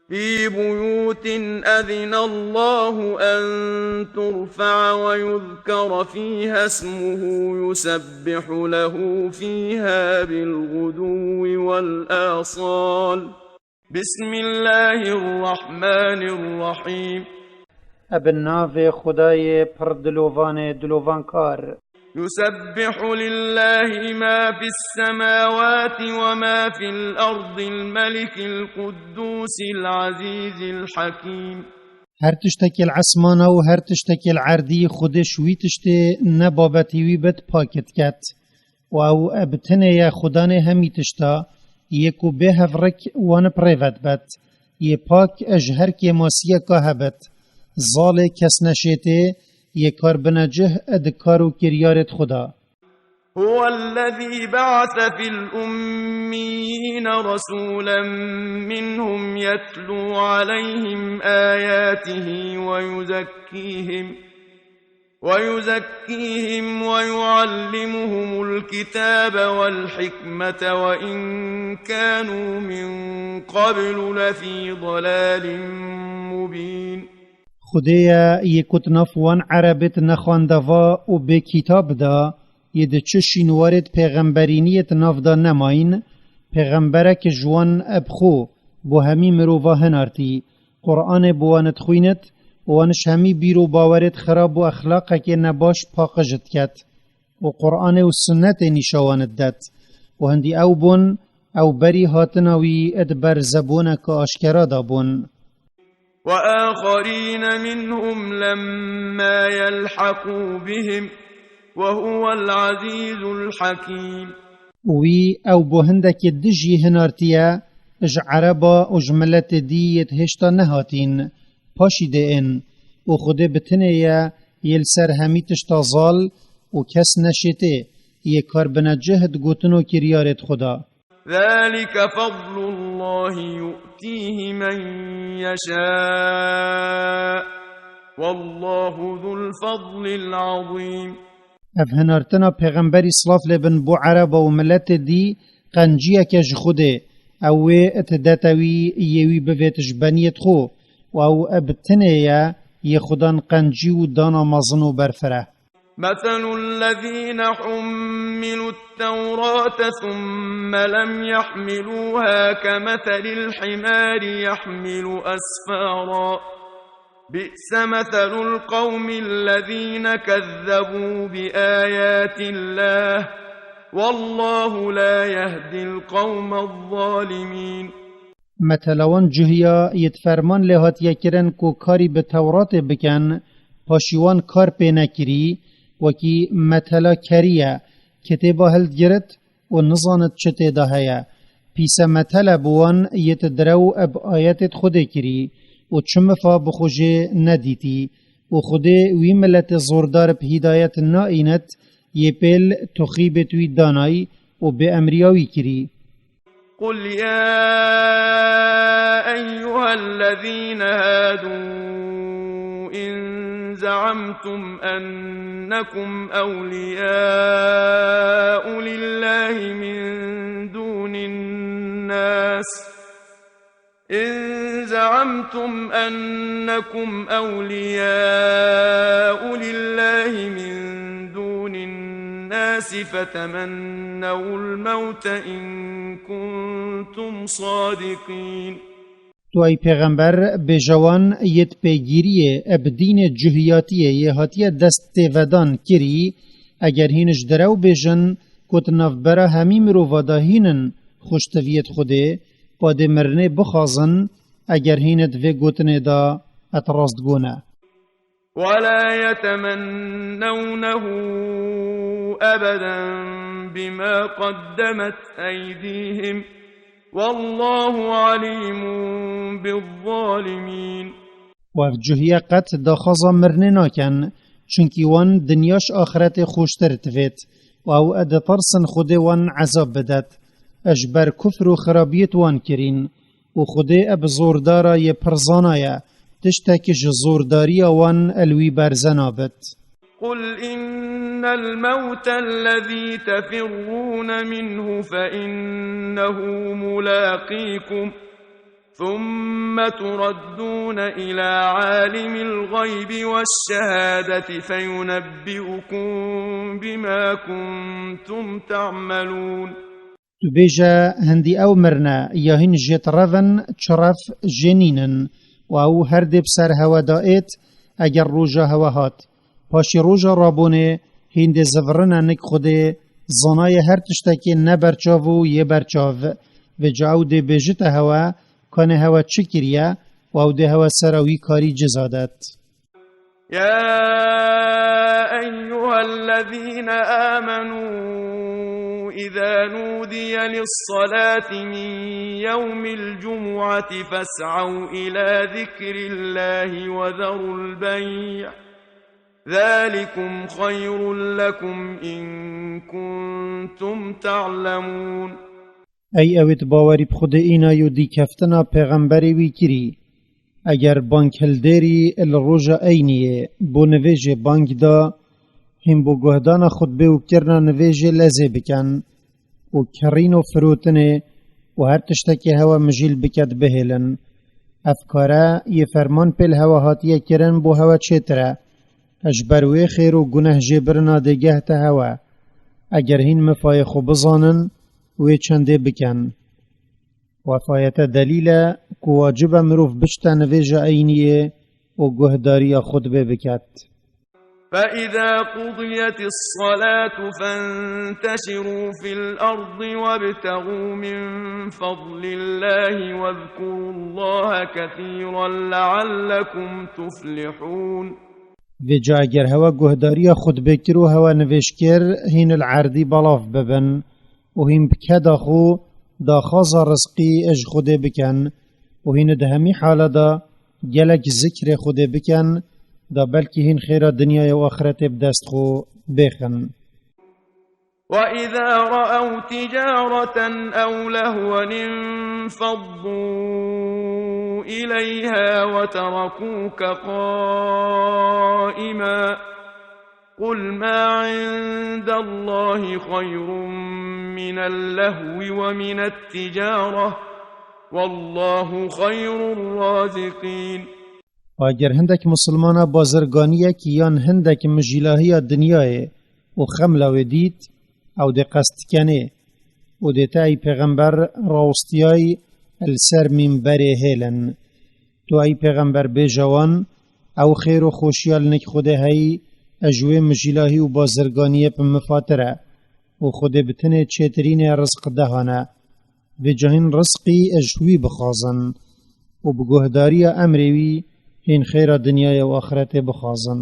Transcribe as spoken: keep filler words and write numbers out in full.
في بيوت أذن الله أن ترفع ويذكر فيها اسمه يسبح له فيها بالغدو والآصال. بسم الله الرحمن الرحيم. Eb navê Xwedayê pir dilovanê dilovankar. يسبح لله ما في السماوات وما في الأرض الملك القدوس العزيز الحكيم. Her tiştekî li esmana û her tiştekî li erdî Xwedê ji wî tiştê ne babetî wî bit pak diket. Û ew bi tinê ye Xudanê hemî tişta, yê ku bê hevrik wan bi rê ve dibet. Yê pak ji her kêmasiyeka hebit. Zalê kes neşêtê, yê kar bine cih di kar û kiryarêt Xuda. هو الذي بعث في الأميين رسولا منهم يتلو عليهم آياته ويزكيهم ويزكيهم ويعلمهم الكتاب والحكمة وإن كانوا من قبل لفي ضلال مبين. Xwedê ye yê ku di nav wan erebêt nexwendeva û bê kitab de, yê di çi şînwarêt pêxemberîniyêt nav de nemayîn, pêxemberek ji wan eb xwe bo hemî mirova hinartî, Quranê bi wan dixwînit û wan ji hemî bîr û bawerêt xirab û exlaqekê nebaş paqij diket û Quranê û sunnetê nîşa wan didet û hindî ew bûn, ew berî hatina wî di ber zebûneke aşkera de bûn. وآخرين منهم لما يلحقوا بهم وهو العزيز الحكيم. Û wî ew bo hindekê di jî hinartiye, ji ereba û ji miletê dî yê hêşta nehatîn, paşî dê ên. Û Xwedê bi tinê ye yê li ser hemî tişta zal û kes neşêtê, yê kar bine cih di gotin û kiryarêt Xuda. ذلك فضل الله يؤتيه من يشاء والله ذو الفضل العظيم. Ev hinartina pêxemberî silav lê bin bo ereba û miletê dî qenciyeke ji Xwedê, ew wê didete wî yê wî bivêt ji beniyêt xwe û ew bi tinê ye yê Xudan qencî û dana mezin û berfireh. مثل الذين حملوا التوراة ثم لم يحملوها كمثل الحمار يحمل أسفارا. بئس مثل القوم الذين كذبوا بآيات الله والله لا يهدي القوم الظالمين. Metela wan cuhiya yê di ferman lê hatiye kirin ku karî bi Tewratê bikin, paşî wan kar pê nekirî, wekî metela kerî ye, kitêba hildigirit û nizanit çi tê de heye. Pîse metele bi wan yê di direw bi ayetêt Xwedê kirî û çi mifa bi xwe jê nedîtî û Xwedê wî miletê zordar bi hîdayet naînit, yê pêl toxîbêt wî danay û bêemriya wî kirî. قل يا أيها الذين هادوا إن زعمتم أنكم أولياء لله من دون الناس، إن زعمتم أنكم أولياء لله من دون الناس فتمنوا الموت إن كنتم صادقين. Tu ey pêxember, bêje wan yê di pêgîriyê bi dînê cuhiyatiyê yê hatiye dest têvedan kirî, eger hîn ji direw bêjin ku di navbera hemî mirova de hîn in xweştiviyêt Xwedê, padê mirinê bixwazin, eger hîn di vê gotinê de et rastgo ne. ولا يتمنونه أبدا بما قدمت أيديهم والله عليم بالظالمين. Û ev cuhiye qet daxwaza mirinê nakin, çunkî wan dinya ji axretê xweştir divêt û ew ditirsin Xwedê wan ezab bidet. Ji ber kufr û xirabiyêt wan kirîn û Xwedê bi zordara yê pir zana ye, tiştek ji zordariya wan li wî berze nabit. قل إن الموت الذي تفرون منه فإنه ملاقيكم ثم تردون إلى عالم الغيب والشهادة فينبئكم بما كنتم تعملون. Tu bêje, hindî ew mirine ya hîn jêt revin, çi rev jê nînin û ew her dê bi ser hewe da êt, eger roja hewe hat. Paşî roja rabûnê hîn dê zivirine nik Xwedê, zanayê her tiştekê ne berçav û yê berçav. Vêca ew dê bêjite hewe, kanê hewe çi kiriye û ew dê hewe sera wî karî ciza det. يا أيها الذين آمنوا إذا نودي للصلاة من يوم الجمعة فاسعوا إلى ذكر الله وذروا البيع ذلكم خير لكم إن كنتم تعلمون. Ey ewêt bawerî bi Xwedê îna yo dîkeftina pêxemberê wî kirî. Eger banghildêrî li roja eyniyê bo nivêjê bang da, hîn bo guhdana xutbê û kirina nivêjê lezê bikin û kirîn û firotinê û her tiştekê hewe mijîl biket bihêlin. Ev kare yê ferman pê li hewe hatiye kirin bo hewe çêtir e. Ji ber wê xêr û guneh jêbirina dêgeh te hewe. Eger hîn mifayê xwe bizanin, wê çendê bikin. Wefayete delîl e ku wacib e mirov biçte nivêja eyniyê û guhdariya xutbê biket. فإذا قضيت الصلاة فانتشروا في الأرض وابتغوا من فضل الله واذكروا الله كثيرا لعلكم تفلحون. Vêca eger hewe guhdariya xutbê kir û hewe nivêj kir, hîn li erdî belav bibin û hîn bi keda xwe daxwaza rizqî ji Xwedê bikin û hîn di hemî hala de gelek zikrê Xwedê bikin, da belkî hîn xêra dinyayê û axiretê bi dest xwe bêxin. وإذا رأوا تجارة أو لهوا انفضوا إليها وتركوك قائما. قل ما عند الله خير من اللهو ومن التجارة، والله خير الرازقين. Eger hindek misilmana bazirganiyek yan hindek mijîlahiya dinyayê û xemla wê dît, ew dê qest kenê û dê te ey pêxember rawistiyay li ser mînberê hêlin. Tu ey pêxember bêje wan, ew xêr û xweşiya li nik Xwedê heyî, ji wê mijîlahî û bazirganiyê bi mifatir e û Xwedê bi tinê çêtirînê rizq dehane. Vêca hîn rizqî ji wî bixwazin û bi guhdariya emrê wî hîn xêra dinyayê û axiretê bixwazin.